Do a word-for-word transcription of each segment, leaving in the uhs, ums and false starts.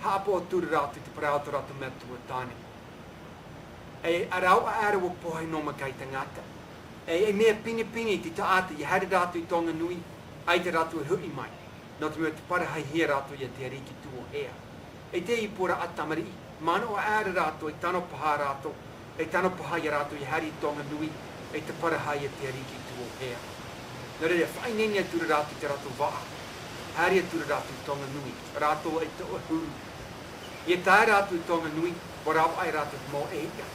Haʻapaʻo atu rātou i te parau o tō rātou Metua tāne. E rāveʻa aʻera ʻua pohe nō maitaʻi taʻata. E, e mea pinepine te taʻata, ʻia haere rātou i Tonga Nui, ʻaita rātou e hoʻi mai. Nō te mea te parahihia rātou ia te ariki tuohea. E te ipuraʻa tamariʻi, manaʻo aʻera rātou, e tano paha rātou, e tano paha ia rātou ʻia haere i Tonga Nui, e te parahi ia te ariki tuohea. Nō reira, faʻaineine atu rātou i te rātou vaʻa. Haere atu rātou i Tonga Nui, rātou e toʻa huru. ʻIa tae rātou i Tonga Nui, ʻua rāveʻa rātou i te mau ʻēʻa.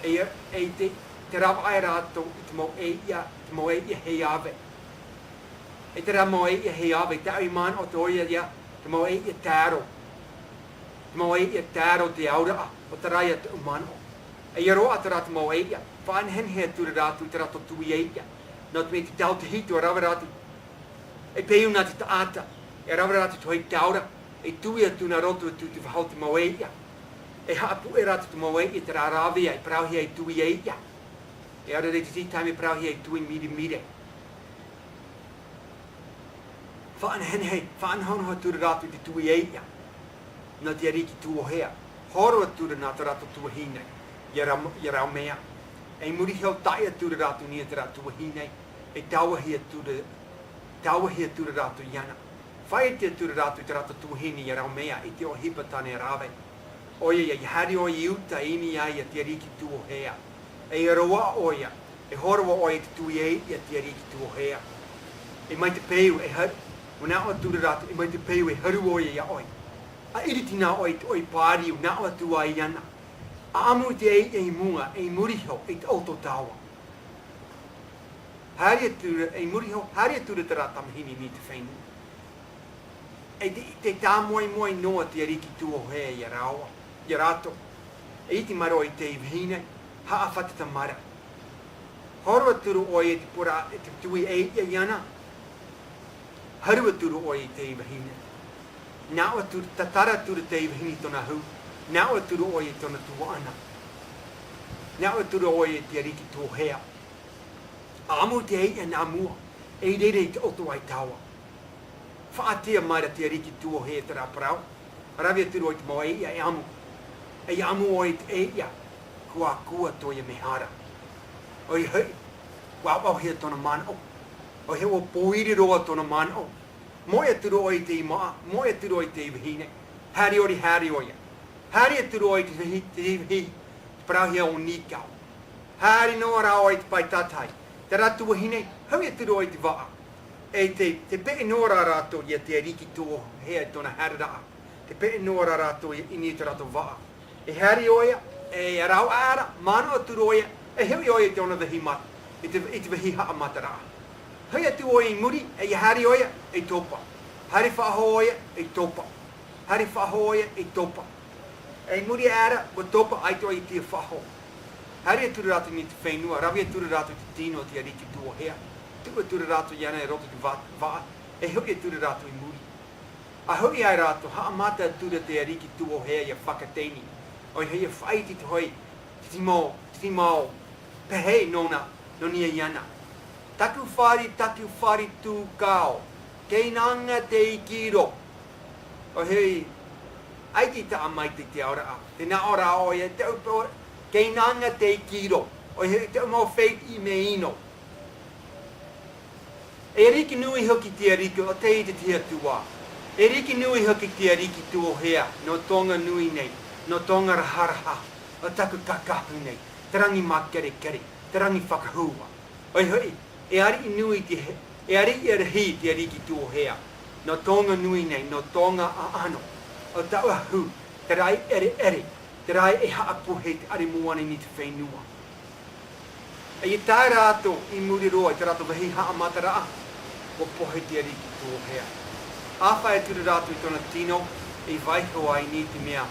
E, e te, te rāveʻa rātou i te mau ʻēʻa, te mau ʻēʻa hei ʻāvae. E terā mau ʻēʻa hei ʻāvae, taʻu i manaʻo atoʻa ia, te mau ʻēʻa taro. Te mau ʻēʻa taro te auraʻa, ʻo terā ia tōʻu manaʻo. E ʻia roaʻa terā te mau ʻēʻa, faʻanehenehe atu rātou i terā tō tui ʻēʻa. Nō te mea te tau te hitu, ʻua rave rātou. E peu nā te taʻata, e rave rātou te hōʻē taura, e tui atu nā roto atu te vaha o te mau ʻēʻa. E haʻapuʻe rātou te mau ʻēʻa, terā rāveʻa, e parauhia e tui ʻēʻa. E ara rei te tītaime parauhia e tui miremire. Faʻanehenehe, faʻanahonaho atu rātou i te tui ʻēʻa. Nō te ariki tuohea. Horo atu rā nā tō rātou tuahine. ʻIa rau, ʻia rau mea. E muri iho taʻi atu rā rātou nei terā tuahine. E tāuahi atu rā, tāuahi atu rā rātou iāna. Faʻaʻite atu rā rātou i terā tō tuahine ʻia rau mea i te ʻohipa tāne rave. ʻOia ia, ʻia haere ʻoia i uta i niʻa ia te ariki tuohea. E ʻia roaʻa ʻoia, e horo ʻoia i te tui ʻēʻa ia te ariki tuohea. E mai te peu e haru, ʻua naʻo atu rā rātou, e mai te peu e haru ʻoia ia ʻoe. ʻA ʻiriti nā ʻoe i te ʻoe pāri, ʻua naʻo atu ai iāna. ʻA ʻamu i te ʻēʻa i mua, e muri iho, i te ʻoto taoa. Haere atu rā, e muri iho, haere atu rā terā tamahine i niʻa i te fenua. E te, te tāmoemoe noa te ariki tuohea ia rāua, ia rātou. E iti mai roa i te vahine, haʻafātata mai ra. Horo atu rā ʻoia i te pura, i te tui ʻēʻa iāna. Haru atu rā ʻoia i te vahine. Naʻo atu, tatara atu rā te vahine i tōna hau. Naʻo atu rā ʻoia i tōna tuaʻana. Naʻo atu rā ʻoia i te ariki tuohea. ʻA ʻamu i te ʻēʻa nā mua, e i reira i te ʻoto ʻaitawa. Faʻaʻite mai ra te ariki tuohea terā parau. Rave atu roa i te mau ʻēʻa e ʻamu. E ʻamu ʻoe i te ʻēʻa, ʻua akua tō ia mehara. ʻOia hoʻi, ʻua ʻauʻauhia tōna manaʻo. ʻOia hoʻi, ʻua pōiri roa tōna manaʻo. Moʻe atu roa i te imaʻa, moʻe atu roa i te vahine. Haere ʻoia, haere ʻoia. Haere atu roa i te vāhi, te vāhi, te parauhia o Nīkau. Haere noa rā ʻoia i te pae tātahi. Terā tuahine, hoʻi atu roa i te vaʻa. E te, te peʻe noa rā rātou ia te ariki tuohea i tōna haereraʻa. Te peʻe noa rā rātou ia i niʻa i tō rātou vaʻa. E haere ʻoia, e rāveʻa ra, manaʻo atu roa ʻoia, e hoʻi ʻoia i tōna vāhi mata, i te, i te vāhi haʻamataraʻa. Hoʻi atu ʻoia i muri, e haere ʻoia, e topa. Haere faʻahou ʻoia, e topa. Haere faʻahou ʻoia, e topa. E muri aʻera, ʻua topa, ʻaita ʻoia i tīaʻi faʻahou. Haere atu rā rātou i niʻa i te fenua, rave atu rā rātou i te tino o te ariki tuohea. Tuʻu atu rā rātou iāna i roto i te va-, vaʻa, e hoʻi atu rā rātou i muri. ʻA hoʻi ai rātou, haʻamata atu rā te ariki tuohea ia Fakateni. ʻOia hoʻi, ʻia faʻaʻite atu hoʻi, te mau, te mau pehē nōna, nō niʻa iāna. Taku fare, taku fare tūkao, kei nānga te ikiro. ʻOia hoʻi, ʻaita i taʻa mai te, te auraʻa. Tē nā ʻō ra ʻoia, te upo, kei nānga te ikiro. ʻOia hoʻi, te mau feiʻi mea ʻino. E ariki nui hoʻi te ariki, ʻo tei te, te Atua. E ariki nui hoʻi te ariki tuohea, nō Tonga nui nei, nō Tonga raharaha, ʻo taku kākahu nei, te rangi mākerekere, te rangi fakahua. ʻOia hoʻi, e ariʻi nui te he-, e ariʻi rahi te ariki tuohea, nō Tonga nui nei, nō Tonga ʻaʻano, ʻo taua huru, te raʻi ʻereʻere, te raʻi e haʻapuhi te ʻare moana i niʻa i te fenua. E ʻia tae rātou i muri roa i tā rātou vāhi haʻamataraʻa, ʻua pohe te ariki tuohea. ʻĀfaʻi atu rā rātou i tōna tino, i vaiiho ai i niʻa i te mea,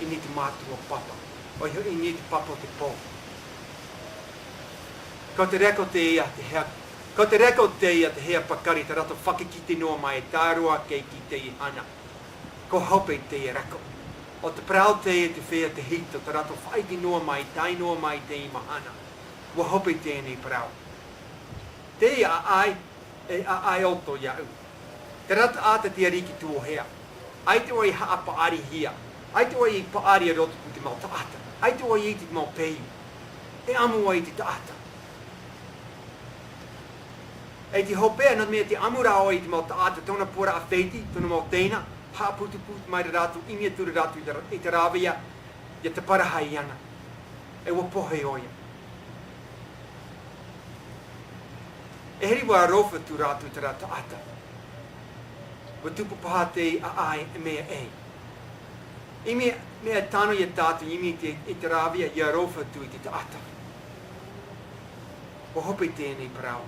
i niʻa i te mātua papa. ʻOia hoʻi i niʻa i te papa o te pō. Ko te reko teie te hea, ko te reko teie te hea pakari, tā rātou fakakite noa mai e tae roa ake i te ihana. Ko hope teie reko. ʻO te parau teie te feiā tahito, tā rātou faʻaʻite noa mai, tae noa mai i teie mahana. ʻUa hope teie nei parau. Teie ʻaʻai, e ʻaʻai ʻoto iāʻu. Terā taʻata te ariki tuohea. ʻAita ʻoe i haʻapaʻarihia, ʻaita ʻoe i paʻari i roto i te mau taʻata, ʻaita ʻoe i te mau pehi, e ʻamu ʻoe i te taʻata. E te hopeʻa, nō te mea te ʻamu rā ʻoe i te mau taʻata, tōna pūraʻa fēti, tōna mau teina, haʻaputuputu mai rā rātou, ʻimi atu rā rātou i te, i te rāveʻa, ʻia tāparahi ana. E ʻua pohe ʻoia. E here ʻua aroha atu rātou i terā taʻata. ʻUa tupu paha te ʻaʻai e mea ʻē. ʻImi, mea tano ia tātou, ʻimi te, i te rāveʻa, ʻia aroha atu i te taʻata. ʻUa hope teie nei parau.